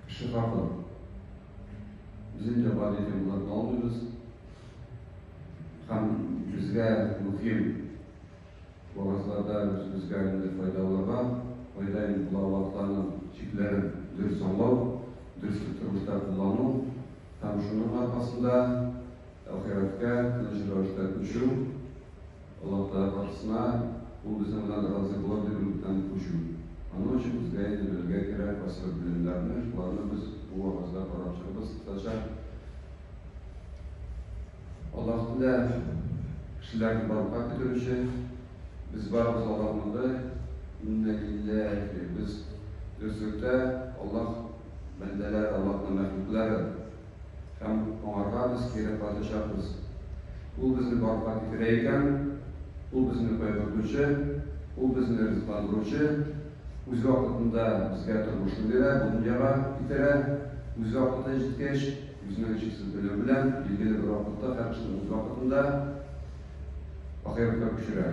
Кеше хакы. Без инде гади темаларны алмыйбыз. Һәм безгә мөһим вәгазьләрдә үзебезгә инде файда алырга, файда инде була вакытларның чикләрен дөрес аңлау, дөрес тормышта куллану һәм шуның аркасында ахирәткә тыныч рәвештә күчү, Аллаһ Тәгалә каршысына ул безнең белән разый булыр дип өметләнеп күчү. Аның өчен безгә инде белергә кирәк кайсыбер белемнәрне, шуларны без бу вәгазьдә карап чыгабыз кыскача. Аллаһ Тәгалә кешеләрне барлыкка китерүче, без барыбыз Аллаһныкы, иннә лилләһи, без дөреслектә Аллаһ бәндәләре, Аллаһның мәхлуклары. Һәм аңарга без кире кайтачакбыз. Ул безне барлыкка китерә икән, Ул безне кайгыртучы, Ул безне ризыкландыручы, үз вакытында безгә тормышны бирә, бу дөньяга китерә, үз вакыты җиткәч, үзенең чиксез белеме белән, билгеле бер вакытта һәр кешене үз вакытында ахирәткә күчерә.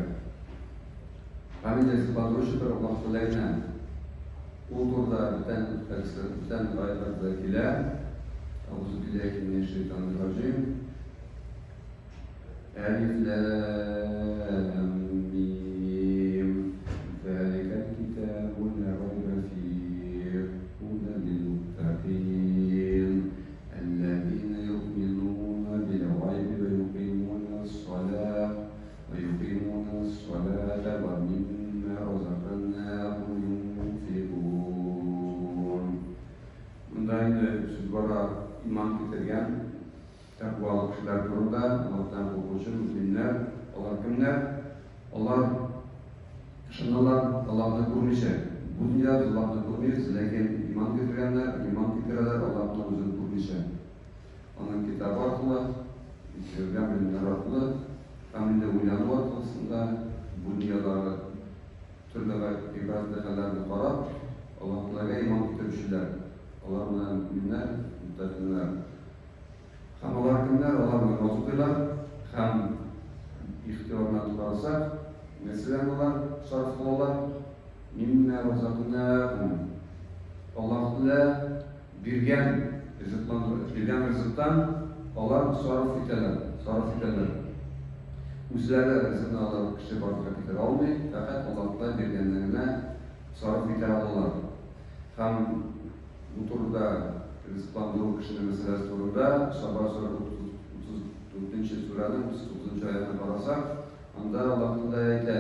Һәм инде ризыкландыручы бер Аллаһ Тәгалә генә. Ул турыда бүтән хәдисләр, бүтән аятьләрдә дә килә. Әгъузу билләһи минәш шәйтанир раҗим. Әлиф ләм мим. Заликәл китабу ла райба фих, һудән лил муттакин. Әлләзина юъминуна бил гайби ва юкыймуна ас-салах ва юкыймуна ас-салата ва мимма разакнахум юнфикун. Монда инде сүз бара иман китергән тәкъвалы кешеләр турында, Аллаһтан куркучы мөэминнәр. Алар кемнәр? Алар ышаналар Аллаһны күрмичә. Бу дөньяда без Аллаһны күрмибез, ләкин иман китергәннәр, иман китерәләр Аллаһны үзен күрмичә. Аның китабы аркылы, җиткерелгән белемнәр аркылы һәм инде уйлану аркасында бу дөньядагы төрле гыйбрәтле хәлләрне карап, Аллаһ Тәгаләгә иман китерүчеләр, алар менә мөэминнәр, мөттәкыйннәр. Һәм алар кемнәр? Алар намаз укыйлар һәм ихтыярына карасак, нәрсәдән алар сарыф кылалар? Миммә разакнахум. Аллаһ Тәгалә биргән ризыкландыру, биргән ризыктан алар сарыф итәләр, сарыф итәләр. Үзләре ризыкны алар кеше барлыкка китерә алмый, фәкать Аллаһ Тәгалә биргәнне генә сарыф итә алалар. Һәм бу турыда ризыкландыру кешенең мәсьәләсе турында Саба сүрә 34 нче сүрәнең 39 нчы аятына карасак, анда Аллаһ Тәгалә әйтә,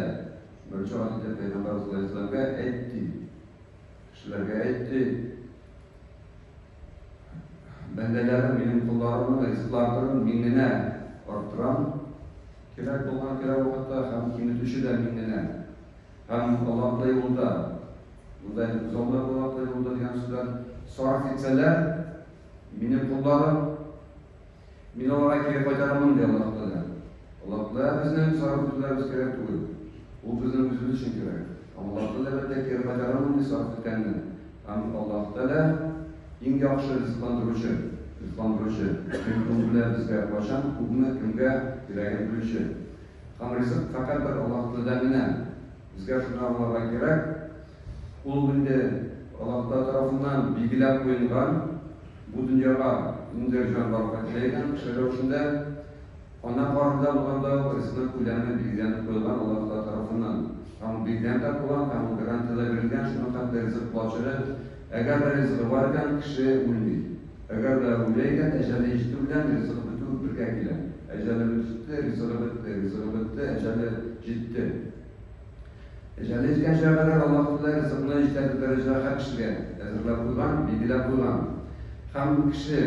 мөрәҗәгать итә Пәйгамбәр саллаллаһу алейһи ва сәлләмгә, әйт ди, Кешеләргә әйт ди, Бәндәләрем, минем колларымның ризыкларын мин генә арттырам, кирәк булган кирәк вакытта, һәм киметүче дә мин генә. Һәм Аллаһ юлында, монда инде күз алдында Аллаһ юлында дигән сүзләр, сарыф итсәләр, минем колларым, Мин аларга кире кайтарырмын, ди Аллаһ Тәгалә. Аллаһ Тәгалә безнең сарыф итүләребез кирәк түгел. Ул безнең үзебез өчен кирәк. Һәм Аллаһ Тәгалә, әлбәттә, кире кайтарырмын, ди сарыф иткәнне. Һәм Аллаһ Тәгалә иң яхшы ризыкландыручы, ризыкландыручы. Чөнки Ул белә безгә кайчан, күпме, кемгә кирәген белүче. Һәм ризык фәкать бер Аллаһ Тәгаләдән генә. Безгә шуны аңларга кирәк, ул инде Аллаһ Тәгалә тарафыннан билгеләп куелган. Бу дөньяга ниндидер җан барлыкка килә икән, кеше рәвешендә, ана карынында булганда ук ризыкның күләме билгеләнеп куелган Аллаһ Тәгалә тарафыннан. Һәм ул билгеләнеп тә куелган, һәм ул гарантия дә бирелгән, шуның хәтле ризык булачагы. Әгәр дә ризыгы бар икән, кеше үлми. Әгәр дә үлә икән, әҗәле җитү белән ризыгы бетү бергә килә. Әҗәле җитте, ризыгы бетте, ризыгы бетте, әҗәле җитте. Әҗәле җиткәнчегә кадәр Аллаһ Тәгалә ризыкны җитәрлек дәрәҗәдә һәр кешегә әзерләп куйган, билгеләп куйган. Һәм кеше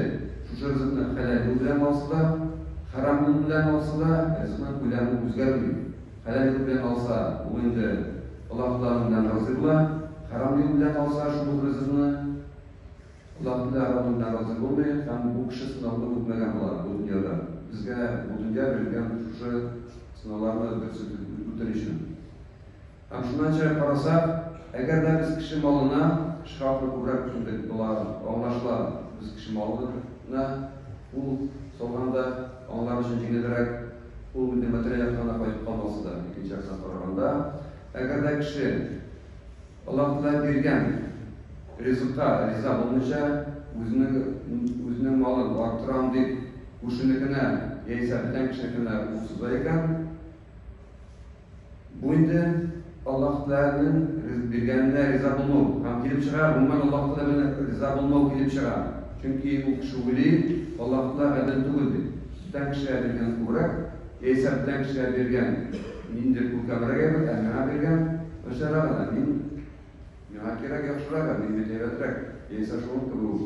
шушы ризыкны хәләл юл белән алса да, хәрам юл белән алса да, ризыкның күләме үзгәрми. Хәләл юл белән алса, ул инде Аллаһ Тәгаләнең белән разый була, хәрам юл белән алса шул ук ризыкны, Аллаһ Тәгалә аның белән разый булмый һәм бу кеше сынауны үтмәгән була бу дөньяда. Безгә бу дөнья бирелгән шушы сынауларны дөрес итеп үтер өчен. Һәм шуннан чыгып карасак, әгәр дә без кеше малына, кеше хакы күбрәк инде була, аңлашыла, без кеше малына кул салганда аңлар өчен җиңелрәк, ул инде материаль яктан да кайтып калмаса да, икенче яктан караганда, әгәр дә кеше Аллаһ Тәгалә биргән. ризыкка риза булмыйча, үзенең үзенең малын арттырам дип, күршенекенә яисә бүтән кешенекенә кул суза икән, бу инде Аллаһ Тәгаләнең биргәненә риза булмау һәм килеп чыга, гомумән Аллаһ Тәгалә белән риза булмау килеп чыга. Чөнки ул кеше уйлый, Аллаһ Тәгалә гадел түгел дип. Бүтән кешегә биргән күбрәк, яисә бүтән кешегә биргән ниндидер күркәмрәк әйбер, ә миңа биргән начаррак гына. Мин миңа кирәк яхшырак, мин бит әйбәтрәк, яисә шуның кебек үк.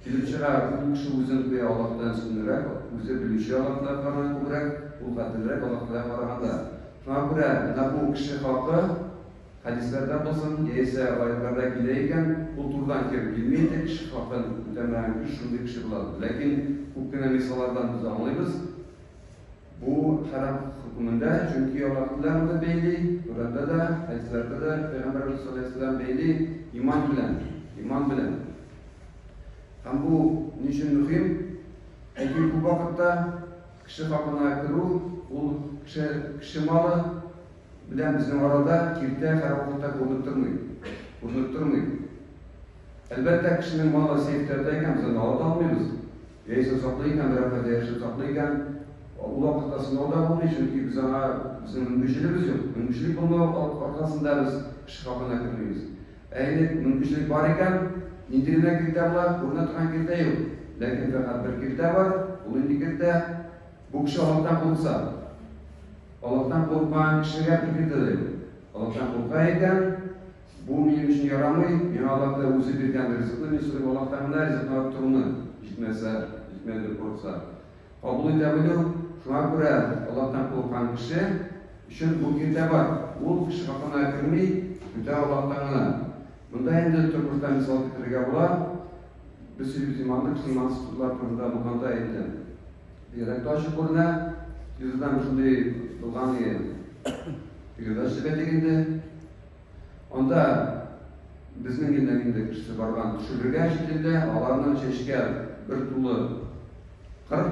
Килеп чыга, ул кеше үзен куя Аллаһтан өстенрәк, үзе белүче Аллаһтан караганда күбрәк, ул гаделрәк Аллаһтан караганда. Шуңа күрә менә бу кеше хакы хәдисләрдә булсын, яисә аятьләрдә килә икән, ул турыдан кире килми инде, кеше хакын үтәмәгән кеше шундый кеше була. Ләкин күп кенә мисаллардан без аңлыйбыз, бу хәрам хөкемендә, чөнки Аллаһ Тәгалә моны бәйли, Коръәндә дә, хәдисләрдә дә Пәйгамбәребез саллаллаһу алейһи ва сәлләм бәйли иман белән, иман белән. Һәм бу ни өчен мөһим? Чөнки күп вакытта кеше хакына керү, ул кеше, кеше малы белән безнең арада киртә һәрвакытта күренеп тормый. Күренеп тормый. Әлбәттә, кешенең малы сейфта ята икән, без аны ала да алмыйбыз. Яисә саклый икән, берәр кайда яшереп саклый икән, ул вакытта сынау да булмый, чөнки без аңа безнең мөмкинчелегебез юк. Мөмкинчелек булмау аркасында без кеше хакына кермибез. Ә инде мөмкинчелек бар икән, нинди генә киртә була, күренә торган киртә юк. Ләкин фәкать бер киртә бар, ул нинди киртә? Бу кеше Аллаһтан курыкса. Аллаһтан курыкмаган кешегә бер киртә дә юк. Аллаһтан курка икән, бу минем өчен ярамый, миңа Аллаһ Тәгалә үзе биргән ризыкны мин сорыйм Аллаһтан гына ризыкны арттыруны, җитмәсә, җитмәде дип курыкса. Кабул итә белү, шуңа күрә Аллаһтан курыккан кеше өчен бу киртә бар. Ул кеше хакына керми, көтә Аллаһтан гына. Монда инде тормышта мисал китерергә була. Без сөйлибез иманлы кеше, имансызлар турында булганда инде бигрәк тә ачык күренә. Телевизордан шундый булган передача дип әйтик инде. Анда безнең илнең инде кешесе барган төшерергә чит илдә, аларның чәчкә бер тулы кыр.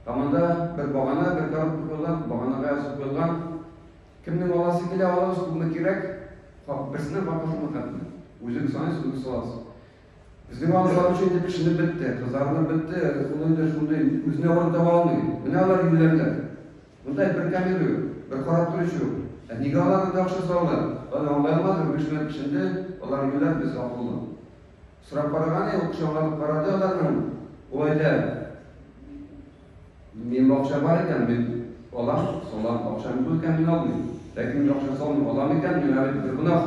Һәм анда бер багана, бер коробка куелган, баганага язып куелган. Кемнең аласы килә, алыгыз, күпме кирәк, берсенең хакы шуны хәтле. Үзегез саныйсыз, үзегез саласыз. Безнең авыл баручы инде пешенеп бетте, кызарынып бетте, ул инде шундый үзенә урын таба алмый. Менә алар юләрләр. Монда бер камера юк, бер карап торучы юк. Ә нигә алар анда акча салалар? Аны аңлый алмадым, кешеләр пешенде, алар юләр, без акыллы. Сорап караган ул кеше аңлатып карады аларның. Ул әйтә, минем акча бар икән, мин алам, салам, акчам юк икән, мин алмыйм. Ләкин мин акча салмыйм, алам икән, миңа бит бер гөнаһ.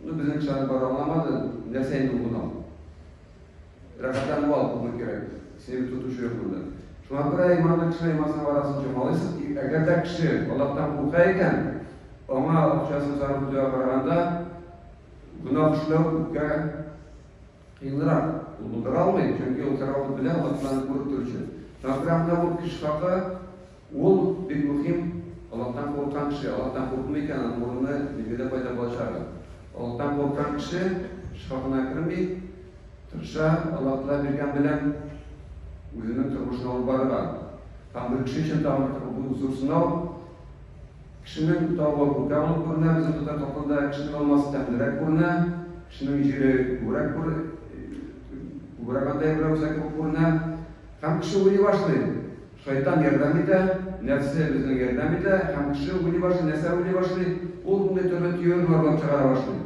Ну, безнең кешеләр бары аңламады, нәрсә инде ул гөнаһ. Рәхәтләнеп ал, күпме кирәк. Сине бит тотучы юк монда. Шуңа күрә иманлы кеше имансыз арасын чамалыйсыз. Әгәр дә кеше Аллаһтан курка икән, аңа акчасын сарыф итүгә караганда гөнаһ эшләү күпкә кыенрак. Ул булдыра алмый, чөнки ул һәрвакыт белә, Аллаһ Тәгаләне күреп торучы. Шуңа күрә менә бу кеше хакы Ул бик мөһим, Аллаһтан курыккан кеше, Аллаһтан курыкмый икән, аның урыны билгеле кайда булачагы. Аллаһтан курыккан кеше эш хакына керми, тырыша, Аллаһ Тәгалә биргән белән үзенең тормышын алып барырга. Һәм бер кеше өчен тагын бер бу зур сынау. Кешенең тавы күркә булып күренә, безнең татар халкында кешенең алмасы тәмлерәк күренә, кешенең җире күбрәк күбрәк анда әйберләр үсә кебек күренә. Һәм кеше уйлый башлый, Шайтан ярдәм итә, нәфсе безнең ярдәм итә, һәм кеше уйлый башлый, нәрсә уйлый башлый? Ул шундый төрле теорияләр уйлап чыгара башлый.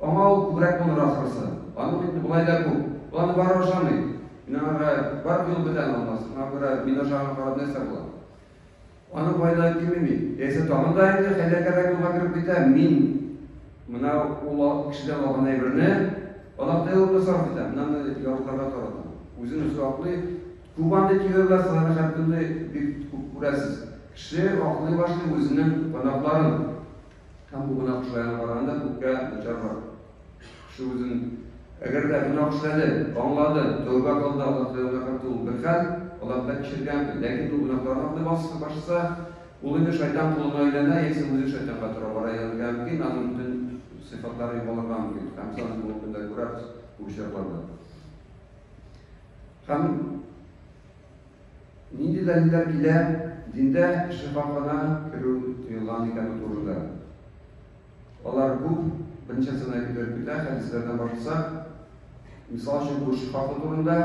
Аңа ул күбрәк булыр ахрысы. Аның бит болай да күп. Ул аны барыбер ашамый. Мин аңарга барыбер юл бетә алмас. Шуңа күрә мин ашаганга карап нәрсә була? Аның файдалы кимеми. Яисә тагын да инде хәйләкәррәк юлга кереп китә, мин менә ул кешедән алган әйберне Аллаһ Тәгалә сарыф итәм, менә аны ярлыларга таратам. Үзен үзе аклый. Күп андый теорияләр сез аны һәр көнне бик күп күрәсез. Кеше аклый башлый үзенең гөнаһларын. Һәм бу гөнаһ эшләренә караганда күпкә начаррак. Кеше үзен әгәр дә гөнаһ эшләде, аңлады, тәүбә кылды, Аллаһ Тәгалә кайтты, ул бер хәл, Аллаһ Тәгалә кичергән, ләкин ул гөнаһларын аклый башласа, ул инде шайтан кулына әйләнә, яисә үзе шайтанга тора бара әйләнергә мөмкин, аның бөтен сыйфатлары югалырга мөмкин. Һәм без аны бүгенге көндә күрәбез күп очракларда. Һәм нинди дәлилләр килә диндә кеше хакына керү тыелган икәне турында? Алар күп, берничә сәнә китереп китә, хәдисләрдән башласак, мисал өчен, күрше хакы турында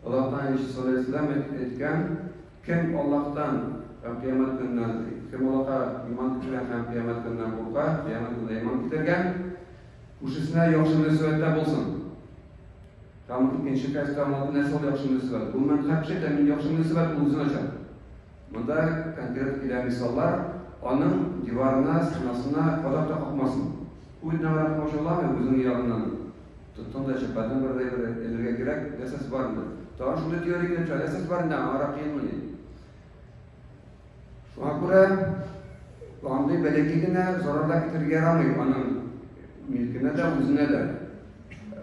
Аллаһтан Илче саллаллаһу алейһи ва әйткән, кем Аллаһтан һәм кыямәт көненнән, кем Аллаһка иман китергән һәм кыямәт көненнән курка, кыямәт көненә иман китергән, күршесенә яхшы мөнәсәбәттә булсын. Һәм икенче хәдистә аңлатты, нәрсә ул яхшы мөнәсәбәт? Гомумән, һәр кеше әйтә, мин яхшы мөнәсәбәт, ул үзе начар. Монда конкрет килә мисаллар, аның диварына, стенасына кадак та какмасын. Ул бит нәгәрә комачауламый, үзенең ягыннан тоттың да чәпәдең бер дә бер элергә кирәк, нәрсәсе бар инде. Тагын шундый теория килеп чыга, нәрсәсе бар инде, аңара кыенмыни? Шуңа күрә андый бәләкәй генә зарар да китерергә ярамый аның милкенә дә, үзенә дә.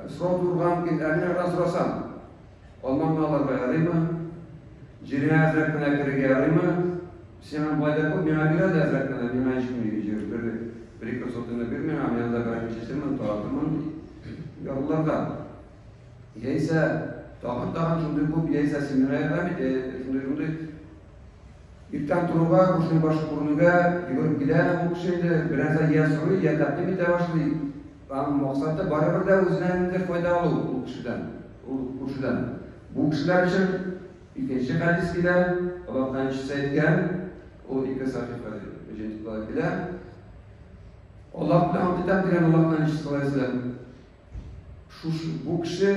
Сорау туырга мөмкин, ә мин анардан сорасам, алмаңны алырга ярыймы? Җиреңә әзрәк кенә керергә ярыймы? Сиңа болай да күп, миңа бир әле әзрәк кенә, миңа һичкем җир, бер, бер-ике сотыйны бир миңа, мин анда бәрәңге чәчермен, таратырмын ярлыларга. Яисә тагын-тагын шундый күп, яисә син миңа ярдәм ит, шундый-шундый. Иртән торуга, күршенең башы күренүгә йөгереп килә бу кеше инде, берәрсә я сорый, я тәкъдим итә башлый. Аның максаты барыбер дә үзенә ниндидер файда алу ул кешедән, ул күршедән. Бу кешеләр өчен икенче хәдис килә, Аллаһ илчесе әйткән, ул ике сахих җыентыкта килә. Аллаһ белән ант итәм дигән Аллаһ илчесе саллаллаһу алейһи ва сәлләм. Шушы бу кеше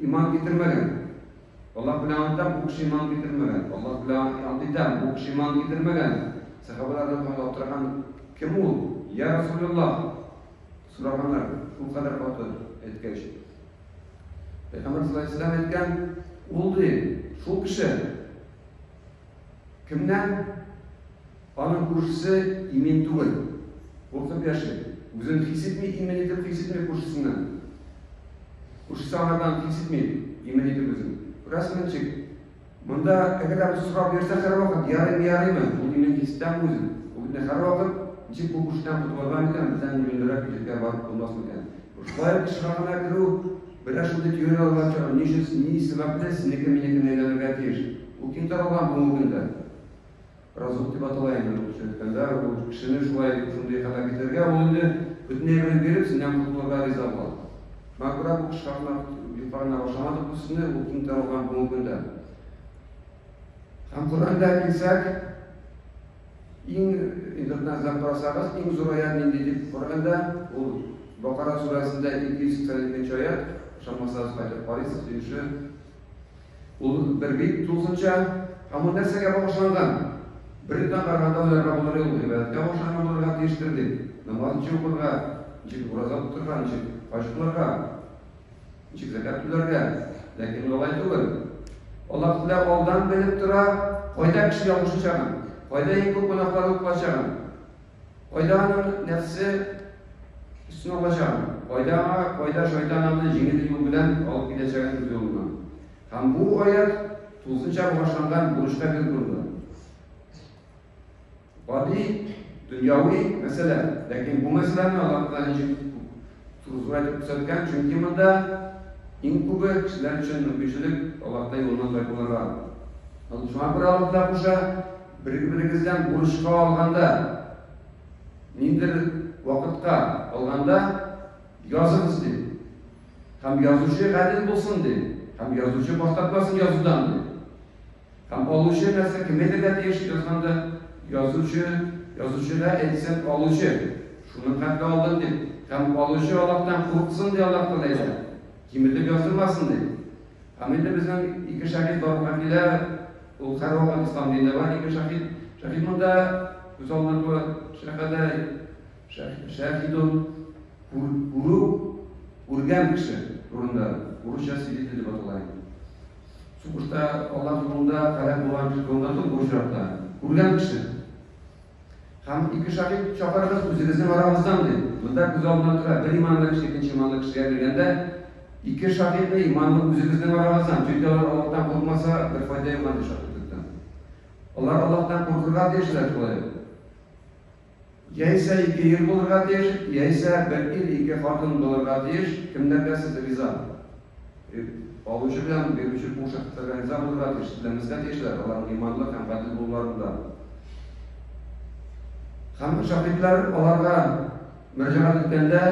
иман китермәгән. Аллаһ белән ант итәм, бу кеше иман китермәгән. Аллаһ белән ант итәм, бу кеше иман китермәгән. Сәхабәләр радиаллаһу аптыраган, кем ул? Я Расулуллаһ! Сораганнар, шул кадәр каты әйткәч. Пәйгамбәр саллаллаһу алейһи ва әйткән, ул ди, шул кеше кемнән Аның күршесе имин түгел. Куркып яши. Үзен хис итми, имин итеп хис итми күршесеннән. Күршесе аңардан хис итми, имин итеп үзен. Күрәсеңме ничек? Монда әгәр дә без сорап йөрсәк һәрвакыт, ярыймы, ярыймы, ул имин хис итәме үзен? Ул бит һәрвакыт ничек бу күршедән котылырга микән, бездән иминрәк җиргә барып булмас микән? Шулай ук кеше хакына керү, берәр шундый теорияләр бар чыгар, ни өчен, ни сәбәпле синеке минекенә әйләнергә тиеш? Ул киң таралган бүгенге көндә. Разук дип атала инде русча әйткәндә, ул кешене шулай шундый хәлгә китерергә, ул инде бөтен әйберен биреп, синнән котылырга риза була. Шуңа күрә бу кеше хакында юкка гына башламадык бу сүзне, ул киң таралган бүгенге көндә. Һәм Коръәндә килсәк, иң интернеттан эзләп карасагыз, иң зур аят нинди дип Коръәндә, ул Бакара сүрәсендә 282 нче аят, ышанмасагыз кайтып карыйсыз, өлеше Ул бер бит тулысынча һәм ул нәрсәгә багышланган? Бер яктан караганда уйларга булыр ул гыйбадәткә багышланган булырга тиештер дип. Намаз ничек укырга, ничек ураза тотырга, ничек хаҗ кылырга, ничек зәкят түләргә. Ләкин ул алай түгел. Аллаһ Тәгалә алдан белеп тора, кайда кеше ялгышачагын, кайда иң күп гөнаһлар кылачагын. Кайда аның нәфсе өстен алачагын, кайда аңа, кайда шайтан аны җиңел юл белән алып киләчәген үз юлыннан. Һәм бу аят тулысынча багышланган бурычка бирү турында. Гади, дөньяви мәсьәлә. Ләкин бу мәсьәләне Аллаһ Тәгалә ничек зур итеп күрсәткән, чөнки монда иң күбе кешеләр өчен мөмкинчелек Аллаһ Тәгалә юлыннан тайпылырга. Шуңа күрә Аллаһ Тәгалә куша, Бер-берегездән бурычка алганда, ниндидер вакытка алганда, языгыз, ди. Һәм язучы гадел булсын, ди. Һәм язучы баш тартмасын язудан, ди. Һәм алучы нәрсә кем әйтергә тиеш язганда? Язучы, язучыга әйтсен алучы, шуның хәтле алдым дип. Һәм алучы Аллаһтан курыксын, ди, Аллаһ Тәгалә әйтә. Киметеп яздырмасын, ди. Һәм инде безнең ике шәһид барлыкка килә, ул һәрвакыт ислам динендә бар ике шәһид. Шәһид монда күз алдына туа, шәһадә, шәһидун, күрү, күргән кеше турында, урысча свидетель дип атала инде. Сугышта Аллаһ юлында һәлак булган кеше турында түгел бу очракта, күргән кеше. Һәм ике шаһит чакырыгыз үзегезнең арагыздан, ди. Монда күз алдына тора, бер иманлы кеше икенче иманлы кешегә биргәндә, ике шаһитны иманлы үзегезнең арагыздан, чөнки алар Аллаһтан куркмаса, бер файда юк андый шаһитлектән. Алар Аллаһтан куркырга тиешләр шулай ук. Яисә ике ир булырга тиеш, яисә бер ир, ике хатын булырга тиеш, кемнәргә сез риза? Алучы белән бирүче бу шәхесләргә риза булырга тиеш, теләмәскә тиешләр, аларның иманлы һәм гадел булуларында. Һәм шаһитләр аларга мөрәҗәгать иткәндә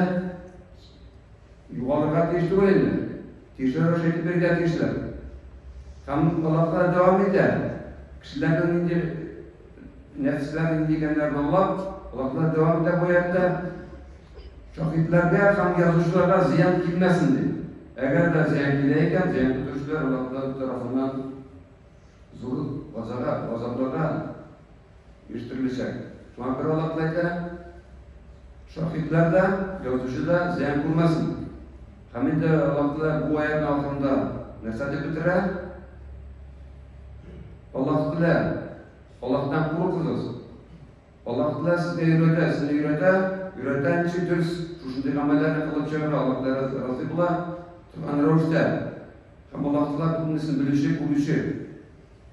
югалырга тиеш түгел инде. Тиешле рәвештә әйтеп бирергә тиешләр. Һәм Аллаһ Тәгалә дәвам итә. Кешеләрнең нинди нәфесләр нинди икәннәрен аңлап, Аллаһ Тәгалә дәвам итә бу аятта. Шаһитләргә һәм язучыларга зыян килмәсен дип. Әгәр дә зыян килә икән, зыян китерүчеләр Аллаһ Тәгалә тарафыннан зур газага, газапларга ирештереләчәк. Шуңа күрә Аллаһ Тәгалә әйтә, шаһитләр дә, язучы да зыян күрмәсен. Һәм инде Аллаһ Тәгалә бу аятның ахырында нәрсә дип бетерә? Аллаһ Тәгалә, Аллаһтан куркыгыз. Аллаһ Тәгалә сезгә өйрәтә, сезне өйрәтә, өйрәтә ничек дөрес шушындый гамәлләрне кылып чыгарга Аллаһ Тәгалә разый була торган рәвештә. Һәм Аллаһ Тәгалә бөтенесен белүче, күрүче.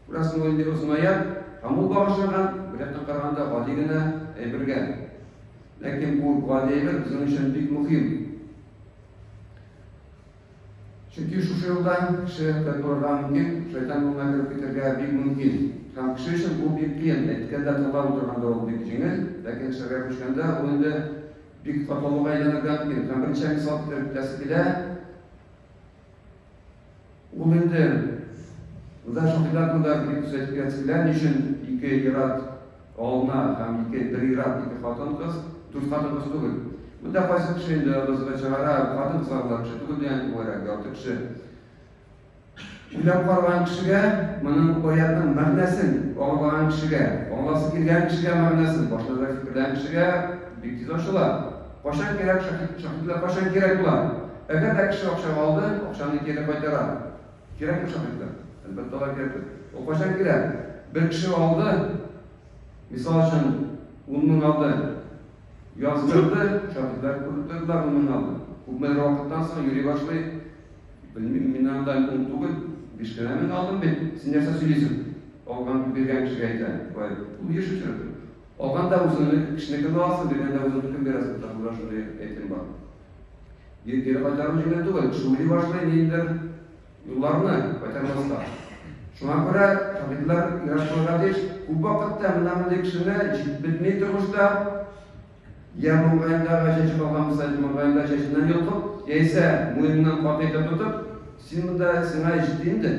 Күрәсең, ул инде озын аят, һәм ул багышланган, бер яктан караганда, гади генә әйбергә. Ләкин бу гади әйбер безнең өчен бик мөһим. Чөнки шушы юлдан кеше тайпылырга мөмкин, шайтан юлына кереп китәргә бик мөмкин. Һәм кеше өчен бу бик кыен. Әйткәндә, тыңлап утырганда ул бик җиңел, ләкин эшләргә күчкәндә ул инде бик катлаулыга әйләнергә мөмкин. Һәм берничә мисал китереп китәсе килә. Ул инде монда шаһитлар турында бик дөрес әйтеп китәсе килә. Ни өчен ике ир-ат алына һәм ике, бер ир-ат, ике хатын-кыз, дүрт хатын-кыз түгел. Монда кайсы кеше инде ызгы чыгара, хатын-кызлар болар кеше түгел дигән күбрәк, ярты кеше. Уйлап караган кешегә, моның аятның мәгънәсен аңлаган кешегә, аңласы килгән кешегә мәгънәсен, башында да фикерләгән кешегә бик тиз ачыла. Кайчан кирәк шаһит, шаһитлар кайчан кирәк була? Әгәр дә кеше акча алды, акчаны кире кайтара. Кирәкме шаһитлар? Әлбәттә, алар кирәк. Ул кайчан кирәк? Бер кеше алды, мисал өчен, 10 мең алды, яздырды, шаһитлар күреп тордылар, 10 мең алды. Күпмедер вакыттан соң йөри башлый, белмим, мин анда 10 түгел, 5 кенә мең алдым бит, син нәрсә сөйлисең? Алган, биргән кешегә әйтә. Бай, ул еш очрый. Алганда үзеңне кешенекен аласың, биргәндә үзеңнекен бирәсең, татарда шундый әйтем бар. Кире кайтару җиңел түгел, кеше уйлый башлый ниндидер юлларны кайтармаска. Шуңа күрә шаһитлар яратылырга тиеш. Күп вакытта менә мондый кешене җитеп бетми тормышта. Я маңгаендагы чәче калган булса, маңгаенда чәченнән йолкып, яисә муеныннан каты итеп тотып, син монда сиңа җитте инде.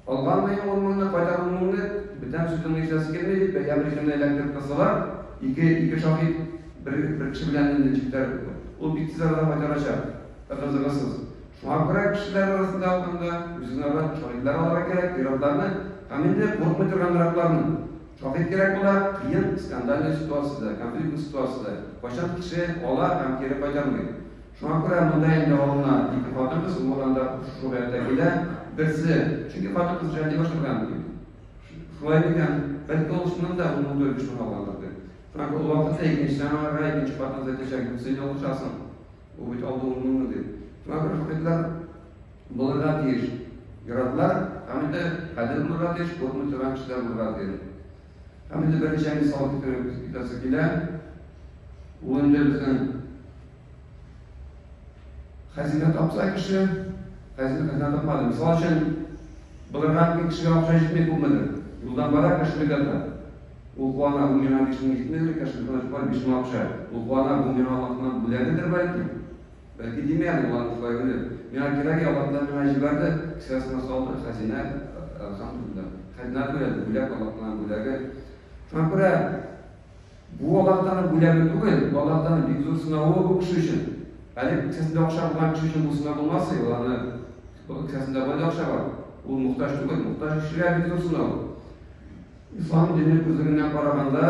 Алган мең ун меңне, кайтар ун меңне, бүтән сүзнең ишетәсе килми дип, я бер икене эләктереп кылсалар, ике, ике шаһит бер, бер кеше белән инде ничектер, ул бик тиз арада кайтарачак, ыгы-зыгысыз. Шуңа күрә кешеләр арасында алганда, үзеңнәрдән шаһитлар алырга кирәк, ир-атларны һәм инде курыкмый торган ир-атларны. Шаһит кирәк була, кыен, скандальный ситуациядә, конфликтный ситуациядә, кайчан кеше ала һәм кире кайтармый. Шуңа күрә монда инде алына ике хатын-кыз, ул анда шушы гаятә килә. Берсе, чөнки хатын-кыз жәлли башларга мөмкин. Шулай микән? Бәлки ул чыннан да ун мең биш мең алгандыр дип. Шуңа күрә ул вакытта икенче аңарга икенче хатын-кыз әйтәчәк, юк, син ялгышасың. Ул бит алды ун меңне дип. Шуңа күрә шаһитлар булырга тиеш. Ир-атлар һәм инде гадел булырга тиеш, куркмый торган кешеләр булырга тиеш. Һәм инде берничә мисал китереп китәсе килә. Ул инде безнең Хәзинә тапса кеше, хәзинә хәзинә тапмады. Мисал өчен, булырга мөмкин кешегә акча җитми күпмедер. Юлдан бара, кошелек ята. Ул куана, бу миңа 5000 җитмидер, кошелегына бар 5000 акча. Ул куана, бу миңа Аллаһның бүләгедер бәлки. Бәлки дими әле, ул аны шулай уйлый. Миңа кирәк, Аллаһ Тәгалә миңа җибәрде, кесәсенә салды, хәзинә, әлхәмдүлилләһ. Хәзинә түгел, бүләк Аллаһның бүләге. Шуңа күрә Бу Аллаһ Тәгаләнең бүләге түгел, бу Аллаһ Тәгаләнең бик зур сынавы бу кеше өчен. Әле кесәсендә акча булган кеше өчен бу сынау булмас, ул аны кесәсендә болай да акча бар. Ул мохтаҗ түгел, мохтаҗ кешегә бик зур сынау. Ислам дине күзлегеннән караганда,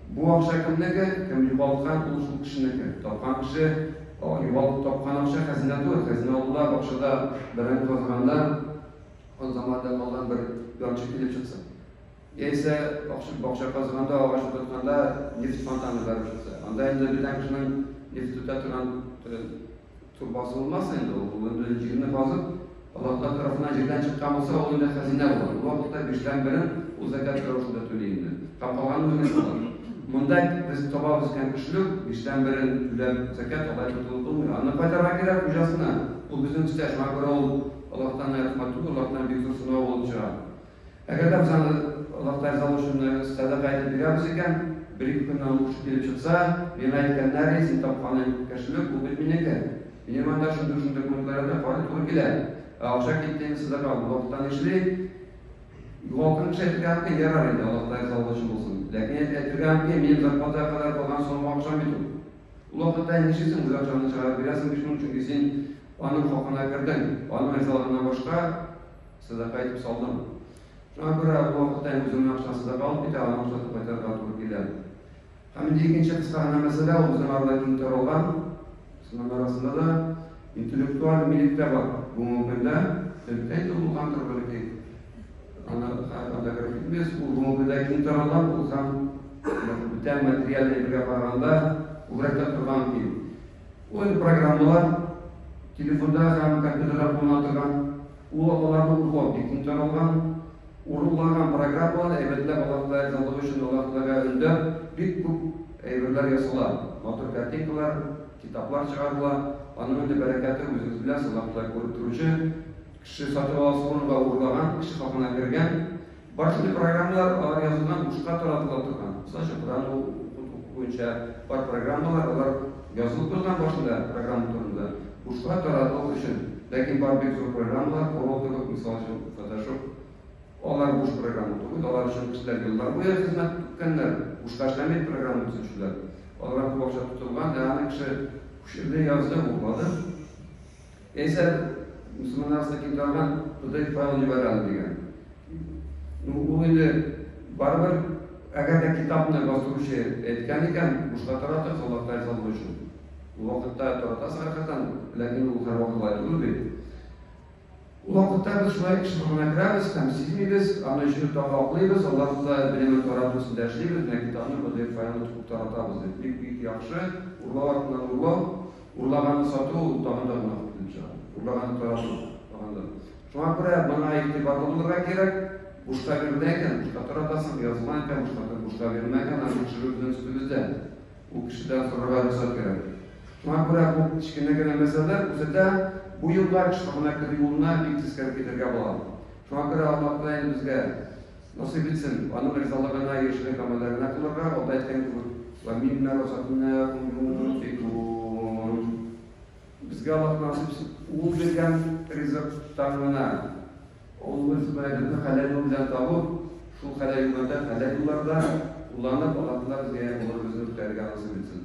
бу акча кемнеке? Кем югалткан, ул шул кешенеке. Тапкан кеше югалтып тапкан акча хәзинә түгел, хәзинә ул да бакчада бәрәңге казыганда хан заманында калган бер янчык килеп чыкса. Яисә бакча казыганда, агач утыртканда нефть фонтаны бәреп чыкса. Анда инде бүтән кешенең нефть үтә торган трубасы булмас инде ул. Ул инде җирне казып, Аллаһ Тәгалә тарафыннан җирдән чыккан булса, ул инде хәзинә була. Ул вакытта биштән берен ул зәкят рәвешендә түли инде. Һәм калганын үзенә кала. Монда без табабыз икән көчлек, биштән берен түләп зәкят алай тотылып булмый. Аны кайтарырга кирәк хуҗасына. Ул безнең өстә, шуңа күрә ул Аллаһтан рәхмәт түгел, Аллаһтан бик зур сынау булып чыга. Әгәр дә без аны Аллаһ Тәгалә ризалыгы өчен сәдака итеп бирәбез икән, Бер-ике көннән ул кеше килеп чыкса, миңа әйткәннәр, әй, син тапкан кошелек, ул бит минеке. Минем анда шундый-шундый документлар ята, карый, туры килә. Ә акча китте инде садака, ул вакытта нишли? Югалткан кеше әйтергә мөмкин, ярар инде, Аллаһ Тәгалә ризалыгы өчен булсын. Ләкин әйтергә мөмкин, минем зарплатага кадәр калган соңгы акчам бит ул. Ул вакытта инде нишлисең, үз акчаңны чыгарып бирәсең 5000, чөнки син аның хакына кердең, аның ризалыгыннан башка садака итеп салдың. Шуңа күрә ул вакытта инде үзеңнең акчаңны садака алып китә, аның акчасын кайтарырга туры килә. Һәм инде икенче кыска гына мәсьәлә, ул безнең арада киң таралган, мөселманнар арасында да интеллектуаль милек тә бар бүгенге көндә. Электә инде булгандыр бәлки, аны анда кереп китмибез. Ул бүгенге көндә киң таралган, ул һәм бүтән материаль әйбергә караганда күбрәк тә торган мөмкин. Ул инде программалар, телефонда һәм компьютерда кулланыла торган, ул аларны урлау бик киң таралган. Урынлаган программалар әйбәтләп Аллаһ Тәгалә ризалыгы өчен Аллаһ Тәгаләгә өндәп бик күп әйберләр ясала. Матур картинкалар, китаплар чыгарыла. Аның инде бәрәкәте үзегез беләсез, Аллаһ Тәгалә күреп торучы. Кеше сатып аласы урынга урлаган, кеше хакына кергән. Бар шундый программалар, алар язылган, бушка таратыла торган. Мисал өчен, Коръән уку буенча бар программалар, алар язылып куелган башында программа турында, бушка таратылу өчен. Ләкин бар бик зур программалар, Corel кебек, мисал өчен, Photoshop. Алар буш программа түгел, алар өчен кешеләр еллар буе хезмәт түккәннәр, бушка эшләми программа төзүчеләр. Аларга күп акча тотылган, ә аны кеше күчерде, язды, урлады. Яисә мөселманнар арасында киң таралган PDF файл җибәрә әле дигән. Ну, ул инде барыбер, әгәр дә китапны бастыручы әйткән икән, бушка таратыгыз, Аллаһ Тәгалә ризалыгы өчен. Ул вакытта таратасың рәхәттән, ләкин ул һәрвакыт алай түгел бит. Ул вакытта без шулай кеше хакына керәбез һәм сизмибез, аны җыеп тагы аклыйбыз, Аллаһ Тәгалә белемен тарату өстендә эшлибез, менә китапны PDF файлын тотып таратабыз дип. Бик-бик яхшы, урлау артыннан урлау. Урлаганны сату ул тагын да гөнаһ килеп чыга. Урлаганны тарату тагын да. Шуңа күрә моңа игътибарлы булырга кирәк. Бушка бирелә икән, бушка таратасың, язылган икән, бушка бушка бирелмәгән, аны тикшерү безнең өстебездә. Ул кешедән сорарга рөхсәт кирәк. Шуңа күрә бу кечкенә генә мәсьәләләр күрсәтә, бу юлга кеше хакына керү юлына бик тиз кереп китәргә була. Шуңа күрә Аллаһ Тәгалә инде безгә Насыйп итсен, Аның ризалыгына ирешерлек гамәлләр генә кылырга, алда әйткән кебек, Вә миммә разакнахум юнфикун. Безгә Аллаһ насыйп итсен, Ул биргән ризыктан гына, Ул ризыкны хәләл юл белән табып, шул хәләл юлларда, хәләл юлларда кулланып, Аллаһ Тәгалә безгә гомеребезне үткәрергә насыйп итсен.